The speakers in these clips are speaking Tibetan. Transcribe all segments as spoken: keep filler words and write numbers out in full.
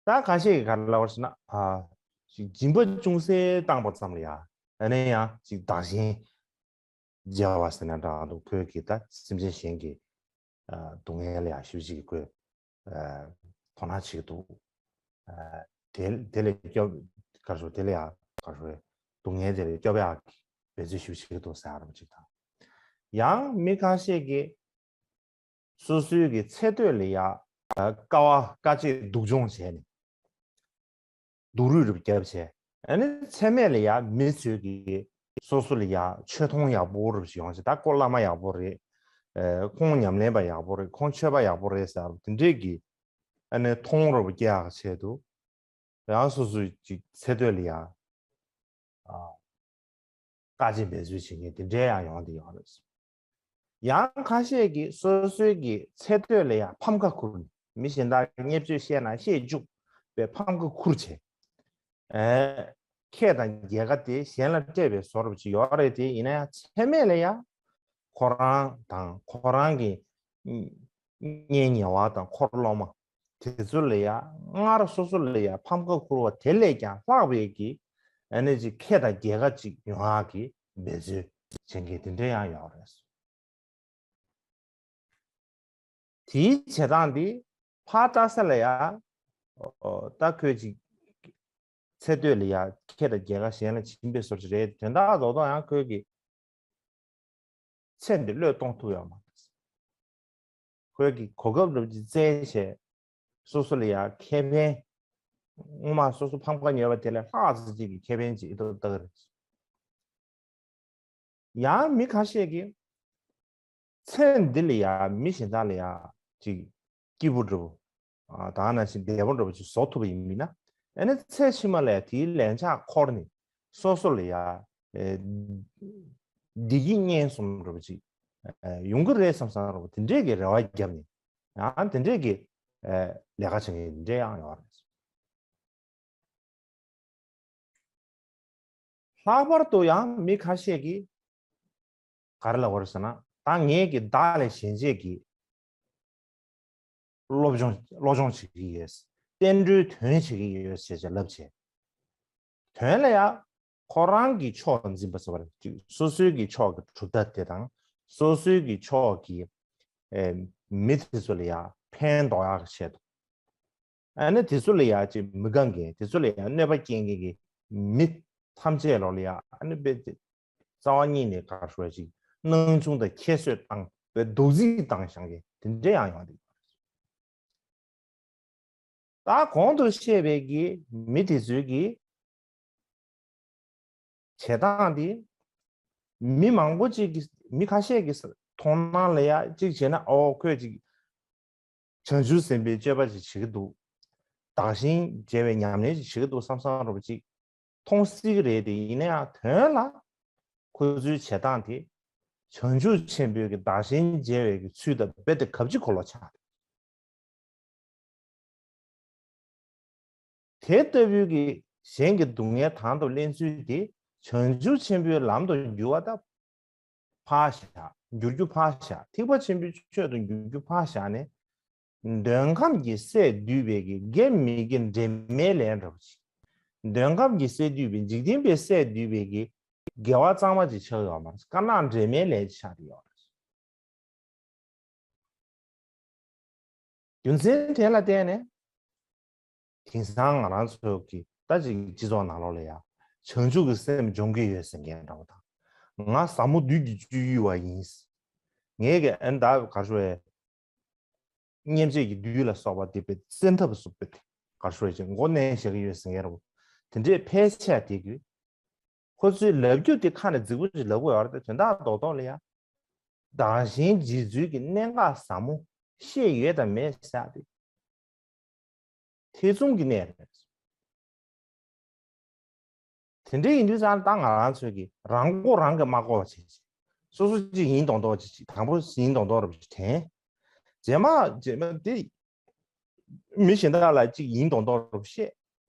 ད་ཁ་ཤས་ཀྱིས་ག་རེ་ལབ་པ་ཟེར་ན། ཨ། ཅིག་སྦྱིན་པ་ཅུང་ཟད་བཏང་པ་ཙམ་ལ་ཡ། ཨ་ནི་ཡང་ཅིག་བདག་གཞན་བརྗེ་བ་ཟེར་ན་འདྲ་འདུག་ཁོས་ཀྱིས་ད་སེམས་ཅན་གཞན་གྱི་ཨ་སྡུག་བསྔལ་ལ་ཡ་ཞེ་པོ་ཅིག་ཁོས་ཨ་དོ་སྣང་བྱེད་ཀྱི་འདུག་ཨ་དེ་དེ་ལས་སྐྱོབ། ག་རེ་ཟེར། དེ་ལ་ཡ་ག་རེ་ཟེར། སྡུག་བསྔལ་དེ་ལས་སྐྱོབ་ཡག་གི་འབད་རྩོལ་ཞེ་པོ་ཅིག་བྱེད་ཀྱི་འདུག་ཟེར་ཡག་འདྲ་པོ་ཅིག་དང་། ཡང་མི་ཁ་ཤས་ཀྱིས་སོ་སོའི་གི་ཚེ་སྟོད་ལ་ཡ་ཨ་དཀའ་བ་དཀའ་སྤྱད་སྡུག་སྦྱོང་བྱས་ནས། སྡུག་རུས་རུ་བརྒྱབ་བྱས། ཨ་ནི་ཚེ་སྨད་ལ་ཡ་མི་ཚོས་ཀྱིས་སོ་སོ་ལ་ཡ་ཆོས་མཐོང་ཡག་པོ་རུ་ཡོང་བྱས། ད་ཁོ་བླ་མ་ཡག་པོ་རེད། ཨ་ཁོང་ཉམས་ལེན་པ་ཡག་པོ་རེད། ཁོང་ཆོས་པ་ཡག་པོ་རེད་ཟེར་དེ་འདྲས་ཀྱི་ཨ་ནི་མཐོང་རུ་སྐྱེ་ཡག་ཆེད་དུ། ཡང་སོ་སོའི་ཅིག་ཚེ་སྟོད་ལ་ཡ་ཨ་དཀའ་སྤྱད་འབད་རྩོལ་བྱེད་མཁན་དེ་འདྲའི་ཡང་ཡོང་དེ་ཡོང་རེད། ཡང་ཁ་ཤས་ཀྱིས་སོ་སོའི་གི་ཚེ་སྟོད་ལ་ཡང་ཕམ་ཁ་ཁུར་ནས། མི་གཞན་དག་གིས་བརྙས་བཅོས་བཤད་ན་བཤད་བཅུག་པའི་ཕམ་ཁ་ཁུར་བྱས། ཨེ། ཁྱེད་དང་རྒྱལ་ཁ་དེ་གཞན་ལ་སྤྲད་པའི་བཟོ་འདྲ་ཅིག་ཡོད་རེད་དེ། ཡིན་ན་ཡང་ཚེ་སྨད་ལ་ཡང་ཁོ་རང་དང་ཁོ་རང་གི་གཉེན་ཉེ་བ་དང་འཁོར་སློབ་མ་དེ་ཚོ་ལ་ཡ་སྔར་སོ་སོ་ལ་ཡ་ཕམ་ཁ་ཁུར་བ་དེ་ལས་ཀྱང་ལྷག་པའི་གི་ཨ་ནི་ཅིག་ཁེ་དང་རྒྱལ་ཁ་ཅིག་ཡོང་ཡག་གི་འབད་རྩོལ་བྱེད་མཁན་དེ་འདྲ་ཡང་ཡོད་རེད། དེའི་བྱེད་སྟངས་འདི་ཕར་ལྟ་ས་ལ་ཡ་ཨོ་ད་ཁོས་ཅིག་ཚེ་སྟོད་ལ་ཡ་ཁེ་དང་རྒྱལ་ཁ་གཞན་ལ་བྱིན་པའི་བཟོ་འདྲ་རེད། དོན་དག་རྡོག་རྡོག་ཡང་ཁོས་ཀྱི་ཚེ་འདི་བློས་གཏོང་ཐུབ་ཡོད་མ་རེད། ཁོས་ཀྱི་གོ་སྐབས་འདྲ་པོ་ཅིག་བཙལ་བྱས། སོ་སོ་ལ་ཡ་ཁེ་ཕན། སྔོན་མ་སོ་སོ་ཕམ་ཁ་ཉོས་པ་དེ་ལས་ལྷག་ཙམ་ཅིག་གི་ཁེ་ཕན་ཅིག་ཡོད་ཐུབ་ལྟ་གི་རེད། ཡང་མི་ཁ་ཤས་ཀྱིས་ཚེ་འདི་ལ་ཡ་མི་གཞན་དག་ལ་ཡ་ཅིག་སྐྱིད་པོ་འདྲ་པོ། ཨ་ད་ནང་བཞིན་བདེ་པོ་འདྲ་པོ་ཅིག་བཟོ་ཐུབ་པ་ཡིན་ན། ཨ་ནི་ཚེ་ཕྱི་མ་ལ་ཡ་དེའི་ལན་ཆགས་འཁོར་ནས་སོ་སོ་ལ་ཡ་ཨེ་བདེ་སྐྱིད་ངན་གསུམ་འདྲ་པོ་ཅིག་ཨེ་ཡོང་གི་རེད་བསམ་བསམ་འདྲ་པོ་དེ་འདྲས་ཀྱི་རེ་བ་བརྒྱབ་ནས། ཡང་དེ་འདྲས་ཀྱི་ཨེ་ལས་ཀ་བྱེད་མཁན་དེ་འདྲས་ཡང་ཡོད་རེད། ལྷག་པར་དུ་ཡང་མི་ཁ་ཤས་ཀྱིས་ག་རེ་ལབ་པ་རེད་ཟེར་ན། ད་ངས་ཀྱི་བདག་ལས་གཞན་གཅེས་ཀྱི་སློབ་སྦྱོང་སློབ་སྦྱོང་བྱེད་ཀྱི་ཡོད། བསྟན་འགྲོའི་དོན་བྱེད་ཀྱི་ཡོད་ཞེས་བྱ་ལབ་བྱས། དོན་ལ་ཡང་ཁོ་རང་གི་ཕྱོགས་འཛིན་པ་ཟེར་བ་རེད། སོ་སོའི་གི་ཕྱོགས་ཀྱི་གྲུབ་མཐའ་དེ་དང་སོ་སོའི་གི་ཕྱོགས་ཀྱི་ཨེ་མི་དེ་ཚོ་ལ་ཡང་ཕན་འདོགས་ཡག་གི་ཆེད་དུ། ཨ་ནི་དེ་ཚོ་ལ་ཡང་ཅིག་མི་དགའ་མཁན། དེ་ཚོ་ལ་ཡང་གནོད་པ་སྐྱེལ་མཁན་གྱི་མི་ཐམས་ཅད་ལོག་ལ་ཡང་ཨ་ནི་དཔེ་དེ་རྩ་བ་ཉིད་ནས་ག་རེ་ཞུ་བ་ཅིག་སྣང་ཆུང་དང་ཁྱད་གསོད་བཏང་བའི་རྡོག་རྫིས་བཏང་བཞག་མཁན་དེ་འདྲ་ཡང་ཡོང་བསྡད་ཡོད་རེད། ད་གོང་དུ་བཤད་པའི་གི་མི་དེ་ཚོའི་གི་བྱེད་སྟངས་དེ། མི་མང་པོ་ཅིག་གིས་མི་ཁ་ཤས་ཀྱིས་མཐོང་སྣང་ལ་ཡ་ཅིག་བྱས་ན། ཨོ་ཁོས་ཅིག་བྱང་ཆུབ་སེམས་དཔའི་སྤྱོད་པ་ཅིག་བྱེད་ཀྱི་འདུག་བདག་གཞན་བརྗེ་བའི་ཉམས་ལེན་ཅིག་བྱེད་ཀྱི་འདུག་བསམ་བསམ་འདྲ་པོ་ཅིག་མཐོང་སྲིད་ཀྱི་རེད་དེ། ཡིན་ན་ཡང་དོན་ལ་ཁོ་ཚོའི་བྱེད་སྟངས་དེ་བྱང་ཆུབ་ཆེན་པོའི་གི་བདག་གཞན་བརྗེ་བའི་གི་ཚུལ་དང་རྦད་དེ་གབ་ཅིག་འཁོར་ལོ་ཆགས། དེ་ལྟ་བུའི་གི་གཞན་གྱི་སྡུག་བསྔལ་དང་དུ་ལེན་ཚུལ་དེ་བྱང་ཆུབ་ཆེན་པོའི་ལམ་དུ་འགྱུར་བ་དང་ཕར་བཞག་འགྱུར་རྒྱུ་ཕར་བཞག་ཐེག་པ་ཆེན་པོའི་ཆོས་དུ་འགྱུར་རྒྱུ་ཕར་བཞག་ནས། འདོད་ཁམས་ཀྱི་སས་བསྡུས་པའི་གི་དགེ་མི་དགེ་འབྲེལ་མེད་ལས་འདྲ་པོ་ཅིག་འདོད་ཁམས་ཀྱི་སས་བསྡུས་པའི་འཇིག་རྟེན་པའི་སས་བསྡུས་པའི་གི་དགེ་བ་གཙང་མ་ཅིག་ཆགས་ཡོད་མ་རེད། དཀར་ནག་འབྲེལ་མེད་ལས་ཅིག་ཆགས་ཡོད་རེད། རྒྱུ་མཚན་དེ་ལ་བརྟེན་ནས། དེང་སང་ང་རང་ཚོ་གི་ད་ཅིག་སྤྱི་ཚོགས་ནང་ལོགས་ལ་ཡ་བྱང་ཆུབ་ཀྱི་སེམས་སྦྱོང་གི་ཡོད་ཟེར་མཁན་འདྲ་པོ་དང་། ང་ཟབ་མོ་བདུད་ཀྱི་སྤྱོད་ཡུལ་བ་ཡིན། ངས་ཀྱི་ཨན་ད་གར་ཤོ་བའི་སྙེམས་བྱེད་ཀྱི་བདུད་ལ་སོགས་པ་དེ་བས་བཙན་ཐབས་སུ་བེད་གར་ཤོ་བའི་ཅིག་མགོ་མནན་བཞག་གི་ཡོད་ཟེར་མཁན་འདྲ་པོ། དེ་འདྲའི་ཕལ་ཆེར་དེ་གི་ཁོ་ཚོའི་ལབ་རྒྱུ་དེ་ཁ་ནས་རྫིག་པོ་ཞིག་ལབ་དགོས་ཡོད་རེད་དེ། དོན་དག་རྡོག་རྡོག་ལ་ཡ། བདག་གཞན་བརྗེ་ཚུལ་གྱི་གནད་འགག་ཟབ་མོ་ཤེས་ཡོད་དང་མེད་ཟེར་ཡ་དེ། ཐེ་ཚོམ་གྱི་གནས་རེད། དེ་འདྲ་ཡིན་དུས་ཙང་ད་ང་རང་ཚོས་ཀྱི་རང་མགོ་རང་གིས་མ་བསྐོར་བ་བྱེད་ཅིག་སོ་སོ་ཅིག་ཡིན་མདོག་མདོག་བྱེད་ཅིག་དང་པོ་ཡིན་མདོག་མདོག་རུ་དྲན། རྗེས་མ་རྗེས་མ་དེ་མི་གཞན་དག་ལ་ཅིག་ཡིན་མདོག་མདོག་རུ་བཤད།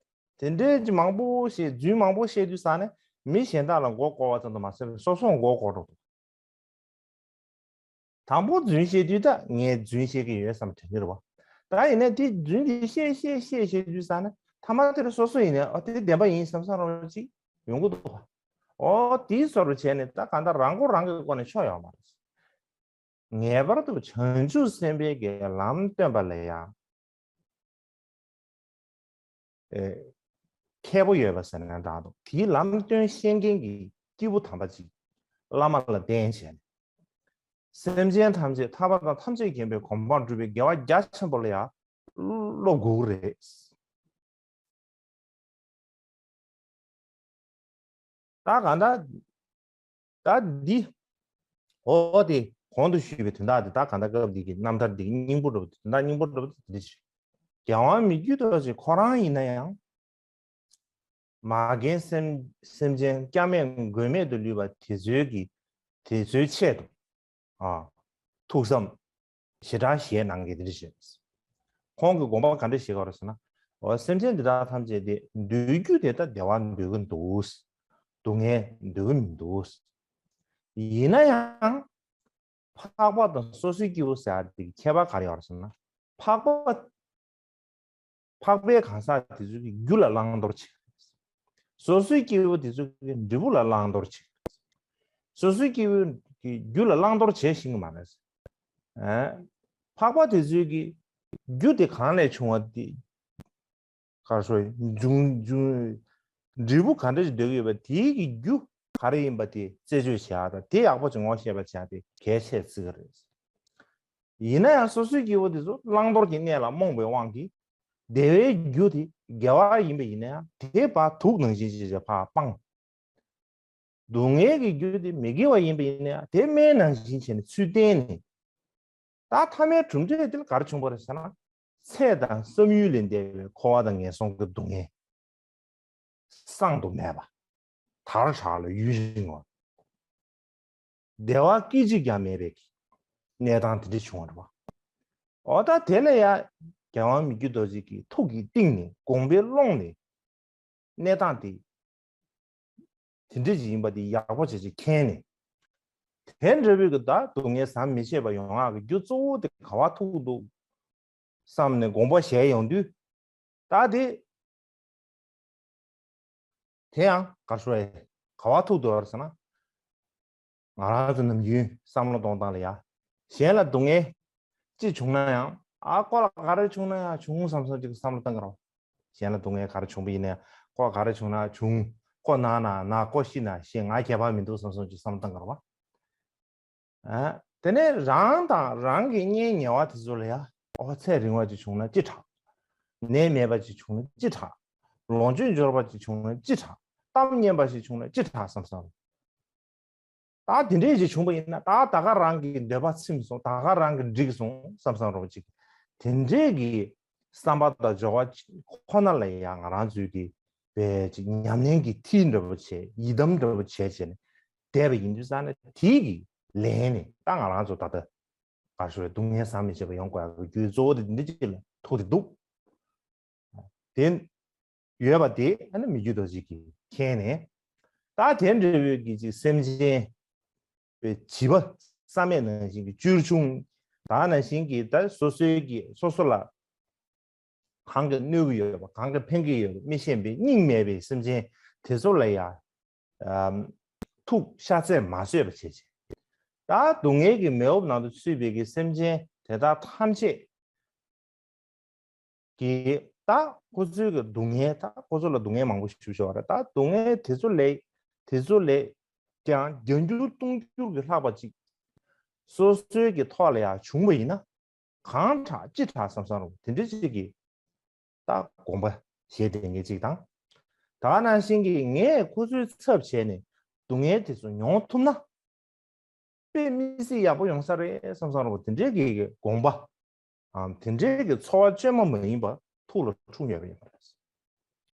དེ་འདྲའི་ཅིག་མང་པོ་བཤད། རྫུན་མང་པོ་བཤད་དུས་ཙང་ནས་མི་གཞན་དག་ལ་མགོ་སྐོར་བ་ཙམ་དུ་མ་ཟད་པར་སོ་སོ་མགོ་སྐོར་འགྲོ་འདུག་དང་པོ་རྫུན་བཤད་དུས་ད་ངས་རྫུན་བཤད་ཀྱི་ཡོད་བསམ་དྲན་གྱི་རེད་བ། ད་ཡིན་ན་དེ་རྫུན་དེ་བཤད་བཤད་བཤད་བཤད་དུས་ཙ་ན་ཐ་མ་དེར་སོ་སོ་ཡིན་ན་ཨ་དེ་བདེན་པ་ཡིན་བསམ་བསམ་རོགས་ཅིག་ཡོང་གི་འདུག་བ། ཨོ་དེའི་བཟོ་འདྲ་བྱས་ནས་ད་གང་ལྟར་རང་མགོ་རང་གིས་བསྐོར་ནས་ཆོག་ཡོད་མ་རེད། ངེས་པར་དུ་བྱང་ཆུབ་སེམས་དཔའི་གི་ལམ་སྟོན་པ་ལ་ཡང་ཨེ་མཁས་པོ་ཡོད་པ་ཟེར་ན་འདྲ་འདུག་དེའི་ལམ་སྟོན་ཤེས་མཁན་གྱི་སྐྱེས་བུ་དམ་པ་ཅིག་བླ་མ་ལ་བསྟེན་བྱས་ནས། སེམས་ཅན་ཐམས་ཅད་ཐར་པ་དང་ཐམས་ཅད་མཁྱེན་པའི་གོ་འཕང་སྒྲུབ་པའི་དགེ་བ་རྒྱ་ཆེན་པོ་ལ་ཡང་སློབ་དགོས་ཀྱི་རེད། ད་གང་ལྟར་ད་འདི་འོ་དེ་གོང་དུ་ཞུས་པའི་དོན་དག་དེ་ད་གང་ལྟར་སྐབས་འདི་གི་རྣམ་ཐར་འདི་གི་སྙིང་པོ་འདྲ་པོ་དེ་དོན་དག་སྙིང་པོ་འདྲ་པོ་དེ་འདི་ཞིག་རྒྱལ་དབང་མི་བསྐྱོད་རྡོ་རྗེ་ཁོ་རང་ཡིན་ན་ཡང་མ་རྒན་སེམས་སེམས་ཅན་སྐྱབས་མེད་མགོན་མེད་དུ་ལུས་པ་དེ་ཚོའི་གི་དེ་ཚོའི་ཆེད་དུ་ཨ་ཐུགས་བསམ་ཞེ་དྲག་བཞེས་གནང་མཁན་དེ་འདྲ་ཞིག་ཁོང་གི་དགོངས་པ་ག་འདྲ་ཞིག་ག་རེ་ཟེར་ན། འོ་སེམས་ཅན་འདི་དག་ཐམས་ཅད་དེ་འདོད་རྒྱུ་དེ་ད་བདེ་བ་འདོད་ཀྱི་འདུག་སྡུག་བསྔལ་འདོད་ཀྱི་མི་འདུག་ཡིན་ན་ཡང་འཕགས་པ་དང་སོ་སོའི་སྐྱེ་བོ་ཟེར་ཡ་དེ་གི་ཁྱད་པར་ག་རེ་ཡོད་རེད་ཟེར་ན། འཕགས་པ་འཕགས་པའི་གང་ཟག་དེ་ཚོ་གི་རྒྱུ་ལ་བླང་དོར་བྱེད། སོ་སོའི་སྐྱེ་བོ་དེ་ཚོ་གི་འབྲས་བུ་ལ་བླང་དོར་བྱེད། སོ་སོའི་སྐྱེ་བོའི་གི་རྒྱུ་ལ་བླང་དོར་བྱེད་ཤེས་ཀྱི་མ་རེད། ཨ། འཕགས་པ་དེ་ཚོའི་གི་རྒྱུ་དེ་གང་ལས་བྱུང་བ་དེ་གར་སོ་འབྱུང་འབྱུང་འབྲས་བུ་ག་འདྲ་ཞིག་འདོད་ཀྱི་ཡོད་པ་དེའི་གི་རྒྱུ་ག་རེ་ཡིན་པ་དེ་རྩད་གཅོད་བྱེད་ཡག་དང་དེ་ཡག་པོ་ཅིག་ངོ་ཤེས་པ་བྱ་དེ་གལ་ཆེ་བརྩི་གི་རེད། ཡིན་ན་ཡང་སོ་སོའི་སྐྱེ་བོ་དེ་ཚོ་བླང་དོར་གྱི་གནས་ལ་རྨོངས་པའི་དབང་གིས་བདེ་བའི་རྒྱུ་དེ་དགེ་བ་ཡིན་པ་ཡིན་ན་ཡང་དེ་བར་དུག་ནང་བཞིན་བྱས་བྱས་ཕར་སྤང་། སྡུག་བསྔལ་གྱི་རྒྱུ་དེ་མི་དགེ་བ་ཡིན་པ་ཡིན་ན་ཡང་དེ་སྨན་ནང་བཞིན་བྱས་ནས་ཚུར་བསྟེན་ནས། ད་ཐ་མའི་གྲུབ་འབྲས་དེ་ལ་ག་རེ་བྱུང་བ་རེད་ཟེར་ན། ཚེ་དང་བསམ་ཡུལ་ལས་འདས་པའི་འཁོར་བ་དང་ངན་སོང་གི་སྡུག་བསྔལ། བསྲང་དུ་མེད་པ། དར་དྲག་ལ་ཡུན་རིང་བ། བདེ་བ་སྐད་ཅིག་ཀྱང་མེད་པའི་གནས་སྟངས་དེ་འདྲ་བྱུང་བ་རེད་པ། འོ་ད་དེ་ལ་ཡང་རྒྱལ་དབང་མི་བསྐྱོད་རྡོ་རྗེ་གིས་ཐུགས་ཀྱི་གཏིང་ནས་དགོངས་པའི་ཀློང་ནས་གནས་སྟངས་དེ་དེ་འདྲ་ཞིག་ཡིན་པ་དེ་ཡག་པོ་བྱས་བྱས་མཁྱེན་ནས། དེ་འདྲ་བའི་གི་ད་སྡུག་བསྔལ་ཟམ་མི་ཆད་པ་ཡོང་ཡག་གི་རྒྱུ་གཙོ་བོ་དེ་ག་བ་ཐུག་འདུག་བསམ་ནས་དགོངས་པ་བཞེས་ཡོང་དུས། ད་དེ་དེ་ཡང་གར་ཤོར་ཡ་ག་བ་ཐུག་འདུག་ཟེར་ན། ང་རང་ཚོ་ནམ་རྒྱུན་བསམ་བློ་གཏོང་སྟངས་ལ་ཡ། གཞན་ལ་སྡུག་བསྔལ་ཅི་བྱུང་ན་ཡང་ཨ་ཁོ་ལ་ག་རེ་བྱུང་ན་ཡང་བྱུང་བསམ་བསམ་ཅིག་བསམ་བློ་གཏང་གི་རོགས། གཞན་ལ་སྡུག་བསྔལ་ག་རེ་བྱུང་བ་ཡིན་ན་ཡང་ཁོ་ལ་ག་རེ་བྱུང་ན་བྱུང་། ཁོ་ན་ན་ན་ཁོ་ཤི་ན་ཤི་ང་ཁྱད་པར་མི་འདུག་བསམ་བསམ་ཅིག་བསམ་བློ་གཏང་གི་རོགས། ཨ། དེ་ནས་རང་དང་རང་གི་གཉེན་ཉེ་བ་དེ་ཚོ་ལ་ཡ། ཨོ་ཚེ་རིང་བ་ཅིག་བྱུང་ན་ཅི་དྲག་ནད་མེད་པ་ཅིག་བྱུང་ན་ཅི་དྲག་ལོངས་སྤྱོད་འབྱོར་པ་ཅིག་བྱུང་ན་ཅི་དྲག་གཏམ་སྙན་པ་ཞིག་བྱུང་ན་ཅི་དྲག་བསམ་བསམ། ད་དེ་འདྲས་ཅིག་བྱུང་བ་ཡིན་ན་ད་ད་ག་རང་གི་འདོད་པ་ཚིམ་སོང་། ད་ག་རང་གི་འགྲིག་སོང་བསམ་བསམ་རོགས་ཅིག་དེ་འདྲས་ཀྱི་བསམ་པ་དང་སྦྱོར་བ་ཁོ་ན་ལ་ཡ་ང་རང་ཚོའི་གི་བས་ཅིག་ཉམས་ལེན་གྱི་མཐིལ་འདྲ་པོ་བྱས། ཡི་དམ་འདྲ་པོ་བྱས་བྱས་ནས་བསྡད་པ་ཡིན་དུས་ཙང་ནས་དེའི་གི་ལན་ནས་ད་ང་རང་ཚོ་ད་ལྟ་ག་ཞུ་རེད། སྡུག་བསྔལ་ཟམ་མི་ཆད་པ་ཡོང་དགོས་ཡག་གི་རྒྱུ་གཙོ་བོ་དེ་འདི་གཅིག་ལ་ཐུག་དེ་འདུག་དེ་ཡོད་པ་དེ་ཨ་ནི་མི་བསྐྱོད་རྡོ་རྗེ་གིས་མཁྱེན་ནས། ད་དེ་འདྲ་བའི་གི་ཅིག་སེམས་ཅན་པའི་བྱིས་པ་བསམ་ཡས་ནང་བཞིན་གྱི་ཅོལ་ཆུང་ད་ནང་བཞིན་གྱི་ད་སོ་སོའི་གི་སོ་སོ་ལ་གང་གིས་གནོད་ཀྱི་ཡོད་པ་གང་གིས་ཕན་གྱི་ཡོད་པ་མི་ཤེས་པའི་སྙིང་མེད་པའི་སེམས་ཅན་དེ་ཚོ་ལ་ཡ་ཨམ་ཐུགས་ཤ་ཚ་མ་བཟོད་པ་བྱེད་ཅིང་། ད་སྡུག་བསྔལ་གྱི་མེ་འོབས་ནང་དུ་ཚུད་པའི་གི་སེམས་ཅན་དེ་དག་ཐམས་ཅད་ཀྱི་ད་ཁོ་ཚོའི་གི་སྡུག་བསྔལ་ད་ཁོ་ཚོ་ལ་སྡུག་བསྔལ་མང་པོ་ཞིག་བྱུང་བ་རེད། ད་སྡུག་བསྔལ་དེ་ཚོ་ལས་དེ་ཚོ་ལས་ཀྱང་བརྒྱ་འགྱུར་སྟོང་འགྱུར་གྱི་ལྷག་པ་ཅིག་སོ་སོའི་གི་ཐོག་ལ་ཡང་བྱུང་བ་ཡིན་ན། གང་དྲག་ཅི་དྲག་བསམ་བསམ་རུང་དེ་འདྲ་ཅིག་གི་ད་དགོངས་པ་བཞེས་བསྡད་མཁན་ཅིག་དང་། ད་ག་ནང་བཞིན་གྱི་ངས་ཁོ་ཚོའི་ཚབ་བྱས་ནས་སྡུག་བསྔལ་དེ་ཚོ་མྱོང་ཐུབ་ན་དཔེ་མི་སྲིད་ཡག་པོ་ཡོང་ས་རེད་བསམ་བསམ་རུང་དེ་འདྲའི་གི་དགོངས་པ་དེ་འདྲའི་གི་ཚོར་བ་བཅོས་མ་མ་ཡིན་པ་ཐུགས་ལ་འཁྲུངས་ཡོད་པ་ཡིན་པ་རེད།